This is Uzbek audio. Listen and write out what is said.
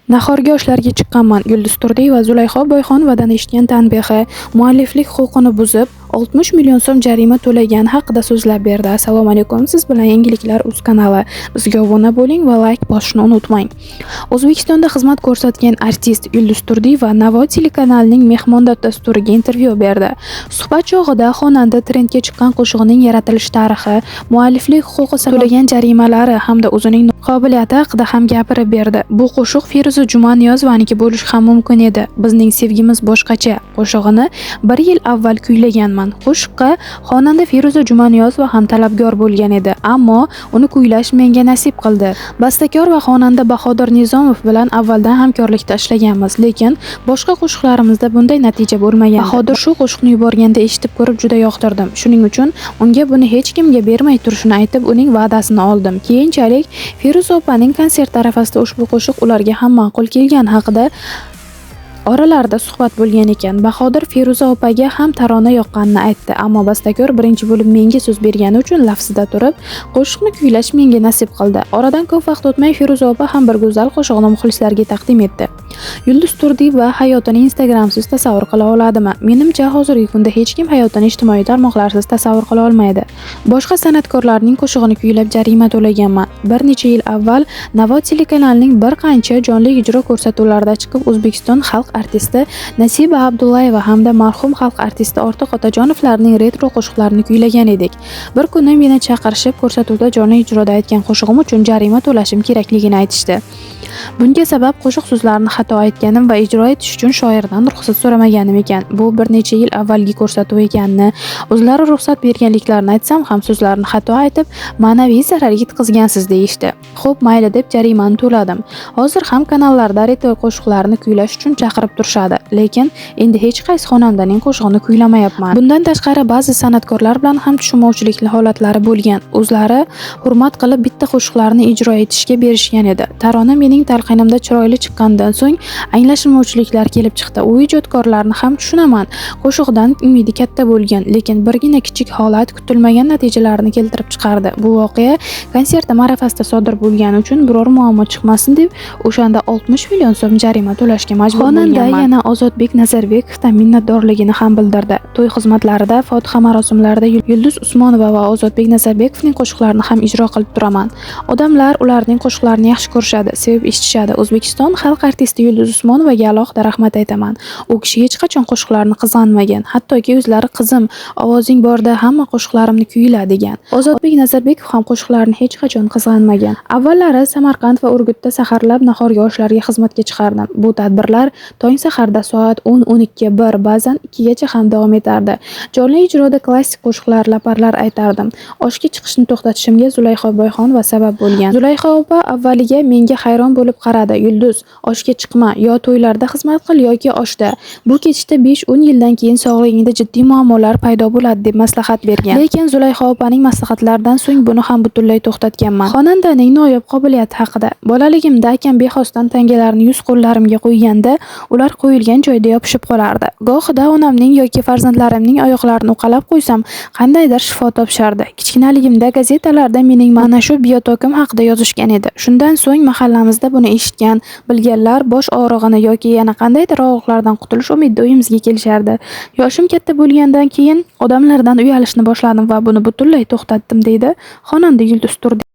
Nahorga oshlarga chiqqanman. Yulduz Turdiyeva Zulayho Boyxonovadan eshitgan tanbehi, mualliflik huquqini buzib, 60 million so'm jarima to'lagani haqida so'zlab berdi. Assalomu alaykum, siz bilan Yangiliklar uz kanali. Bizga obuna bo'ling va layk bosishni unutmang. O'zbekistonda xizmat ko'rsatgan artist Yulduz Turdiyeva Navo telekanalining Mehmonda dasturiga intervyu berdi. Suhbat chog'ida xonanda trendga chiqqan qo'shig'ining yaratilish tarixi, mualliflik huquqi to'lagan jarimalari hamda o'zining qobiliyati haqida ham gapirib berdi. Bu qo'shiq Feruza Jumaniyozovaniki bo'lishi ham mumkin edi. Bizning sevgimiz boshqacha qo'shig'ini bir yil avval kuylaganman. Qo'shiqqa xonanda Feruza Jumaniyozova ham talabgor bo'lgan edi, ammo uni kuylash menga nasib qildi. Bastakor va xonanda Bahodir Nizomov bilan avvaldan hamkorlikda ishlaganmiz, lekin boshqa qo'shiqlarimizda bunday natija bo'lmagan. Bahodir shu qo'shiqni yuborganda eshitib ko'rib juda yoqtirdim. Shuning uchun unga buni hech kimga bermay turishini aytib, uning va'dasini oldim. Keyinchalik Feruza opaning konserti arafasida ushbu qo'shiq ularga ham ma'qul kelgani haqida oralarida suhbat bo'lgan ekan. Bahodir Feruza opaga ham tarona yoqqanini aytdi, ammo bastakor birinchi bo'lib menga so'z bergani uchun lafzida turib, qo'shiqni kuylash menga nasib qildi. Oradan ko'p vaqt o'tmay Feruza opa ham bir go'zal qo'shig'ini muxlislarga taqdim etdi. Yulduz Turdiyeva hayotini Instagramsiz tasavvur qila oladimi? Menimcha, hozirgi kunda hech kim hayotini ijtimoiy tarmoqlarsiz tasavvur qila olmaydi. Boshqa san'atkorlarning qo'shig'ini kuylab jarima to'laganman. Bir necha yil avval Navo telekanalining bir qancha jonli ijro ko'rsatuvlarida chiqib, O'zbekiston xalq artisti Nasiba Abdullayeva hamda marhum xalq artisti Ortiq Otajonovlarning retro qo'shiqlarini kuylagan edik. Bir kuni meni chaqirishib, ko'rsatuvda jonli ijroda aytgan qo'shig'im uchun jarima to'lashim kerakligini aytishdi. Bunga sabab qo'shiq so'zlarini xato aytganim va ijro etish uchun shoirdan ruxsat so'ramaganim ekan. Bu bir necha yil avvalgi ko'rsatuv ekanini, o'zlari ruxsat berganliklarini aytsam ham so'zlarni xato aytib, ma'naviy zarar yetkazgansiz deyishdi. Xo'p, mayli deb jarimani to'ladim. Hozir ham kanallarda retro qo'shiqlarni kuylash uchun chaqirib turishadi, lekin endi hech qaysi xonandaning qo'shig'ini kuylamayapman. Bundan tashqari ba'zi san'atkorlar bilan ham tushunmovchilik holatlari bo'lgan. O'zlari hurmat qilib bitta qo'shiqlarni ijro etishga berishgan edi. Tarona mening talqinimda chiroyli chiqqanidan so'ng anglashilmovchiliklar kelib chiqdi. U ijodkorlarni ham tushunaman. Qo'shiqdan umidi katta bo'lgan, lekin birgina kichik holat kutilmagan natijalarni keltirib chiqardi. Bu voqea konsertim arafasida sodir bo'lgani uchun biror muammo chiqmasin deb o'shanda 60 million so'm jarima to'lashga majbur Xonanda bo'lganman. Yana Ozodbek Nazarbekovdan minnatdorligini ham bildirdi. To'y xizmatlarida, fotiha marosimlarida Yulduz Usmonova va Ozodbek Nazarbekovning qo'shiqlarini ham ijro qilib turaman. Odamlar ularning qo'shiqlarini yaxshi ko'rishadi, sevib eshitishadi. O'zbekiston xalq artisti Yulduz Usmonovaga alohida rahmat aytaman. U kishi hech qachon qo'shiqlarni qizg'anmagan. Hattoki o'zlari qizim, ovozing borda hamma qo'shiqlarimni kuyla degan. Ozodbek Nazarbekov ham qo'shiqlarini hech qachon qizg'anmagan. Avvallari Samarqand va Urgutda saharlab nahorgi oshlarga xizmatga chiqardim. Bu tadbirlar tong saharda soat 10, 12, 1, ba'zan 2 gacha ham davom etardi. Jonli ijroda klassik qo'shiqlar, laparlar aytardim. Oshga chiqishni to'xtatishimga Zulayho Boyxonova sabab bo'lgan. Zulayho opa avvaliga menga hayron bo'lib qaradi. Yulduz, oshga chiqma, yo to'ylarda xizmat qil yoki oshda. Bu ketishda 5-10 yildan keyin sog'lig'ingda jiddiy muammolar paydo bo'ladi deb maslahat bergan. Lekin Zulayho opaning maslahatlaridan so'ng buni ham butunlay to'xtatganman. Xonandaning noyob qobiliyati haqida. Bolaligimda akam bexosdan tangalarni yuz qo'llarimga qo'yganda, ular qo'yilgan joyda yopishib qolardi. Gohida onamning yoki farzandlarimning oyoqlarini uqalab qo'ysam, qandaydir shifo topishardi. Kichkinaligimda gazetalarda mening mana shu biotokim haqida yozishgan edi. Shundan so'ng mahallamizda buni eshitgan, bilganlar bosh og'rig'ini yoki yana qandaydir og'riqlardan qutulish umidida uyimizga kelishardi. Yoshim katta bo'lgandan keyin odamlardan uyalishni boshladim va buni butunlay to'xtatdim, deydi xonanda Yulduz Turdiyeva.